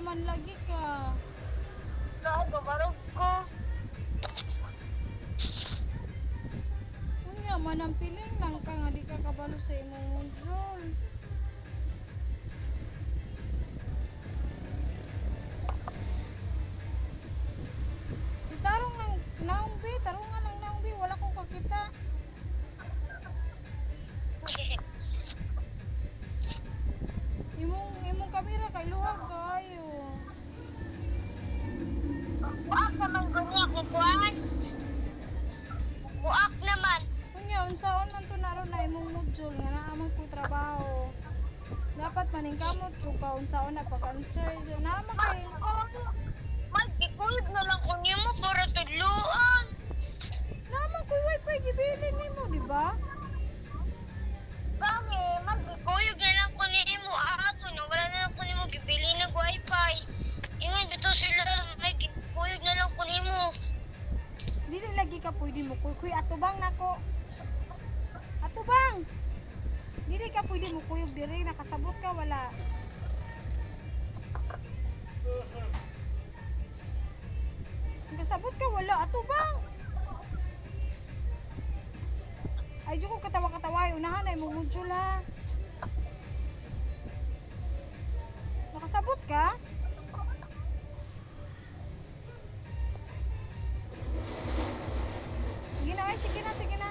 man lagi ka. Gago, barog ko. Unya man ang piling lang ka nga di ka kabalo sa imong module. Itarong ng naong bi, tarungan ng naong bi, wala ko kakita. Imong kamera kay luhag kayo. Buak naman ko niya, kukuan. Buak naman. Unya unsaon man to naron na imong module nga naa man ko trabaho. Dapat maningkamot jud ka unsaon na pag-answer. So, naa man kay Magkikuyog na lang ko nimo para tudluan. naa man koy wifi gibilin nimo, di ba? Gani, magkikuyog na lang ko nimo ato no wala na lang ko nimo gibili ng wifi. Ingon bitaw sila may gikuyog na lang ko nimo. Dili lagi ka pwede mo kuy atubang nako. Atubang. Dili ka pwede mo kuyog diri nakasabot ka wala. Nakasabot ka wala atubang. Ay jud ko katawa-katawa ay unahan ay mo module ha. Nakasabot ka? Sige na, ay, sige na, sige na.